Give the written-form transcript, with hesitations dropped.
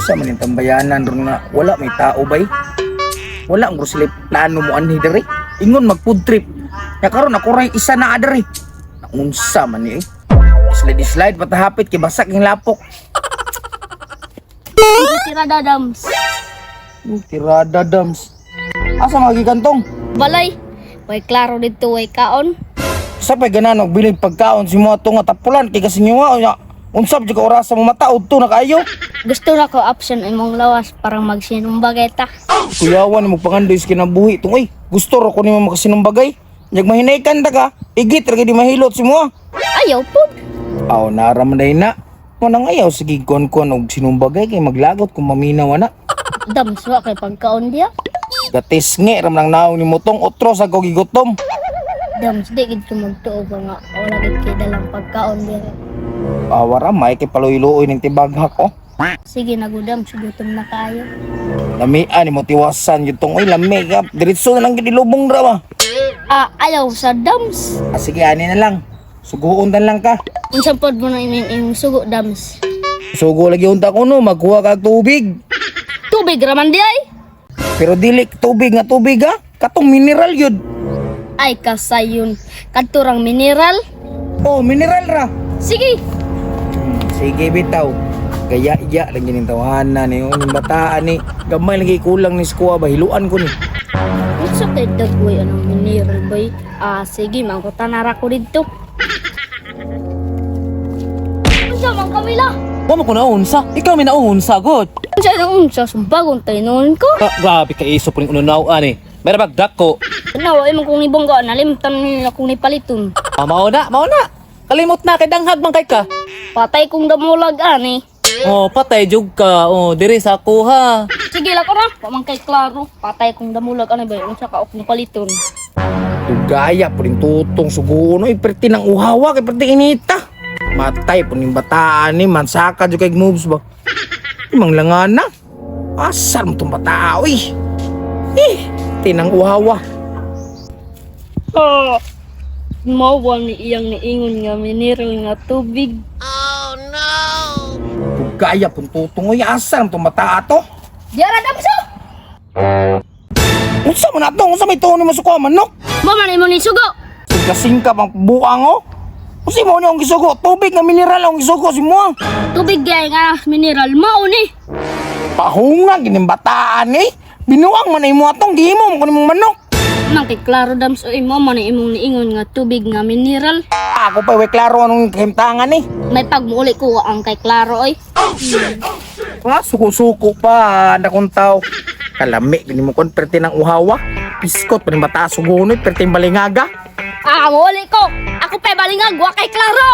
Sa man yung tambayanan ron nga wala may tao bay. Wala ang sila plano mo anhi diri. Ingon mag food trip. Ya karon ako ray isa na adere. Unsa man ni eh. Slide slide patahapit kay basak yung lapok. Tirada, Dams. Tirada, Dams. Asa magigantong? Balay. Way klaro dito, way kaon. Sa pay ganan og bilid pagkaon si mo ato nga tapulan kay kasi nyo nga unsa jud ka orasa mo mataod to na kaayo. Gusto na ko option imong lawas para magsinumbagay ta. Kuyawan mo pangandoy sa kinabuhi tong oy. Gusto ra ko nimo makasinumbagay. Nyag mahinaykan ta ka, igit ra gid mahilot si mo. Ayaw pud. Aw nara man day na. Mo nang ayaw sige kon-kon og sinumbagay kay maglagot kung maminaw ana. Dams, wa kay pagkaon diya. Gatis nge ra man ang naong nimo tong otro sa ko gigutom. Dams, di gid ko magtuo ba nga wala gid kay dalang pagkaon diya. Awa ra may kay paluy-luoy ning tibaghak oh. Sige na gud, Dams, gutom na kaayo. Lami ani mo tiwasan gyud tong oy, lami ka. Diretso na lang gid ilubong ra ba. Ah, ayaw sa Dams. Ah, sige ani na lang. Suguon tan lang ka. Unsa pod mo na imong imong sugo, Dams? Sugo lagi unta ko no, magkuha kag tubig. Tubig ra man di ay. Pero dili tubig nga tubig ha. Katong mineral yun. Ay kasayon. Kadto rang mineral. Oh, mineral ra. Sige. Sige bitaw. Gaya iya lang gining tawhana ni yung bataan ni. Gamay lagi kulang ni skuwa ba hiluan ko ni. Unsa kay dagway anong mineral bay? Ah, sige, mangkutan na ra ko didto. Unsa man Camila? Wa mo ko naunsa. Ikaw may naunsa god. Unsa na unsa sumbagon tayo noon ko? Ka grabe ka iso puning ununaw ani. May rabag dako. Nawa imong kong ibongga nalimtan nila kong nipaliton. Ah, mao na, mao na. Kalimot na kay danghag man kay ka. Patay kong damulag ani. Oh, patay jug ka. Oh, diri sa ako ha. Sige lang ko ra, wa man kay klaro. Patay kong damulag ani bay unsa ka akong paliton. Tugaya po rin tutong suguon oy perti ng uhawa kay perti inita. Matay po ning bataan ni mansaka jud kay moves ba. Imang langana. Asar mo tong bataa oy. Eh, tinang uhawa. Ah, mawa ni iyang niingon nga mineral nga tubig. Tugaya po tutong oy asar mo tong bataa to. Diara damso. Unsa man ato? Unsa may tuon nimo suko manok? Mo man imo ni sugo. Kasing ka pang buang oh. Unsa mo ni ang gisugo? Tubig nga mineral ang gisugo si mo. Tubig gay nga mineral mao ni. Pahunga gining bataan eh. Binuang man imo atong gihimo mo kuno manok. Man kay klaro dams oy mo man imong niingon nga tubig nga mineral. Ako pa way klaro anong kahimtangan eh. May pagmuuli ko ang kay klaro oy. Ah, suko-suko pa na kung tao. Kalami gini mo kon perti ng uhawa. Piskot pa ning bata sugunoy perti balingaga. Ah, muuli ko. Ako pa balingag wa kay klaro.